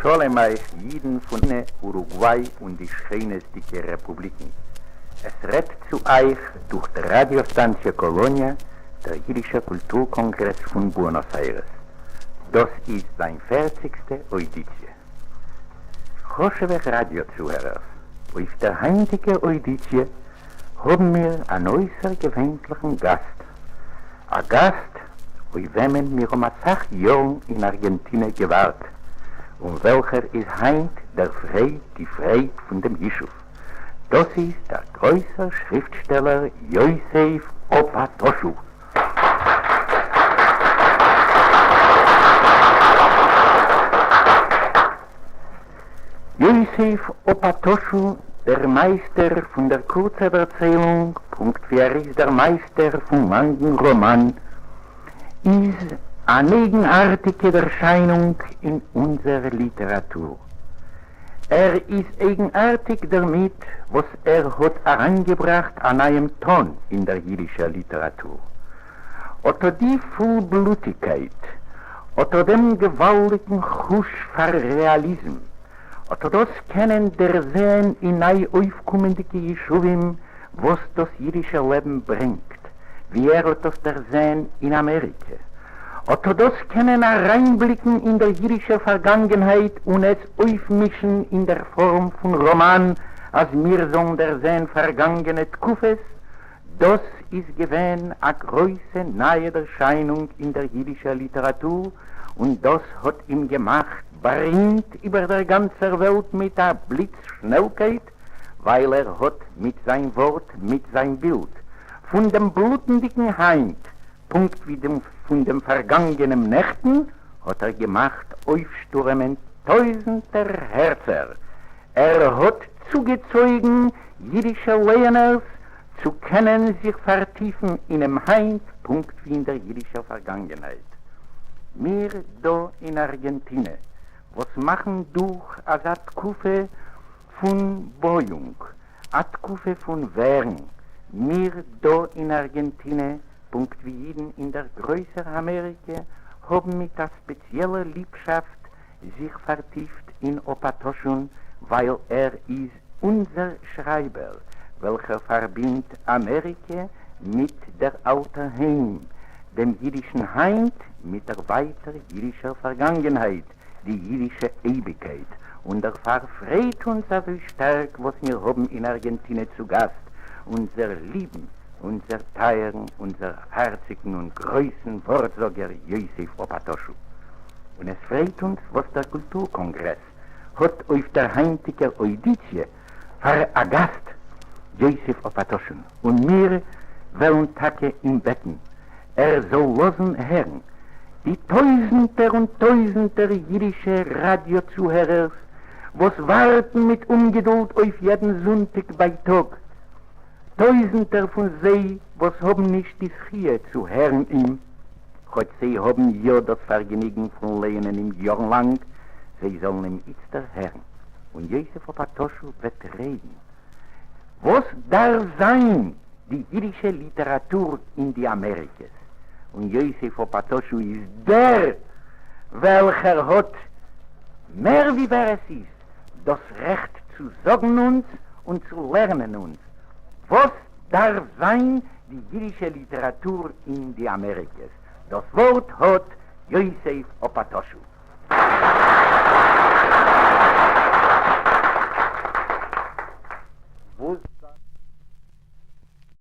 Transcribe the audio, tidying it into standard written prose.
שלום אייך אידן פון אורוגוויי און די שכינות'דיגע רעפובליקן. עס רעדט צו אייך דורך דער ראדיא סטאנציע קאלאניע דער אידישער קולטור קאנגרעס פון בוענאס איירעס. דאס איז זיין פערציגסטע אוידיציע. חשוב'ע ראדיא צוהערערס, אויף דער היינטיגער אוידיציע האבן מיר אן אויסערגעווענליכן גאסט, א גאסט אויף וועמען מיר האבן אסאך יארן אין ארגענטינע געווארט, און וועלכער איז היינט דער פרייד די פרייד פון דעם ישוב, דאס איז דער גרויסער שריפטשטעלער יוסף אפאטאשו. יוסף אפאטאשו, דער מייסטער פון דער קורצער דערציילונג, פונקט ווי ער איז דער מייסטער פון לאנגן ראמאן, איז אן אייגנארטיגע דערשיינונג אין אונזער ליטעראטור. ער איז אייגנארטיג דערמיט וואס ער האט אריינגעבראכט א נייעם טאן אין דער יידישער ליטעראטור. אָט אָ די פֿולבלוטיקייט, אָט אָ דעם געוואַלדיקן חוש פֿאַר רעאַליזם, אָט אָ דאָס קענען דערזען אין נײַ-אויפֿקומענדיקע ייִשובֿים וואָס דאָס ייִדישע לעבן ברענגט, ווי ער האָט דאָס דערזען אין אַמעריקע, אָט אָ דאָס קענען אַרײַנבליקן אין דער ייִדישער פֿאַרגאַנגענהייט און עס אויפֿמישן אין דער פֿאָרם פֿון ראָמאַן, אַז מיר זאָלן דערזען פֿאַרגאַנגענע תּקופֿות, דאָס איז געווען אַ גרויסע נײַע דערשײַנונג אין דער ייִדישער ליטעראַטור, און דאָס האָט אים געמאַכט באַרימט איבער דער גאַנצער וועלט מיט אַ בליץ-שנעלקייט, ווײַל ער האָט מיט זײַן וואָרט, מיט זײַן בילד, פֿון דעם בלוטנדיקן הײַנט, פּונקט ווי פֿון דעם פֿאַרגאַנגענעם נעכטן, האָט ער געמאַכט אויפֿשטורעמען טויזנטער הערצער. ער האָט צוגעצויגן ייִדישע לייענערס צו קענען זיך פארטיפן אינעם היינט פונקט ווי אין דער אידישער פארגאנגענהייט. מיר דא אין ארגענטינע וואס מאכן דורך אזא תקופה פון בויאונג, א תקופה פון ווערן, מיר דא אין ארגענטינע פונקט ווי אידן אין דער גרויסער אמעריקע האבן מיט א ספעציעלער ליבשאפט זיך פארטיפט אין אפאטאשון ווייל ער איז אונזער שרייבער וועלכער פארבינדט אמעריקע מיט דער אלטער היים, דעם אידישן היינט מיט דער ווייטער אידישער פארגאנגענהייט, די אידישע אייביגקייט, און דערפאר פרייט אונז אזוי שטארק וואס מיר האבן אין ארגענטינע צו גאסט אונזער ליבן, אונזער טייערן, אונזער הארציגן און גרויסן ווארטזאגער יוסף אפאטאשו. און עס פרייט אונז וואס דער קולטור קאנגרעס האט אויף דער היינטיגער אוידיציע פאר א גאסט יוסף אפאטאשון, און מיר וועלן טאקע אים בעטן ער זאל לאזן הערן די טויזנטער און טויזנטער אידישע ראדיא צוהערערס וואס ווארטן מיט אומגעדולד אויף יעדן זונטאג בייטאג, טויזנטער פון זיי וואס האבן נישט די זכיה צו הערן אים, כאטש זיי האבן יא דאס פארגעניגן פון לייענען אים יארן לאנג, זיי זאלן אים איצטער הערן, און יוסף אפאטאשו וועט רעדן. וואס דארף זיין די אידישע ליטעראטור אין די אמעריקעס? און יוסף אפאטאשו איז דער וועלכער האט מער ווי ווער עס איז דאס רעכט צו זאגן אונז און צו לערנען אונז וואס דארף זיין די יידישע ליטעראטור אין די אמעריקעס. דאס ווארט האט יוסף אפאטאשו.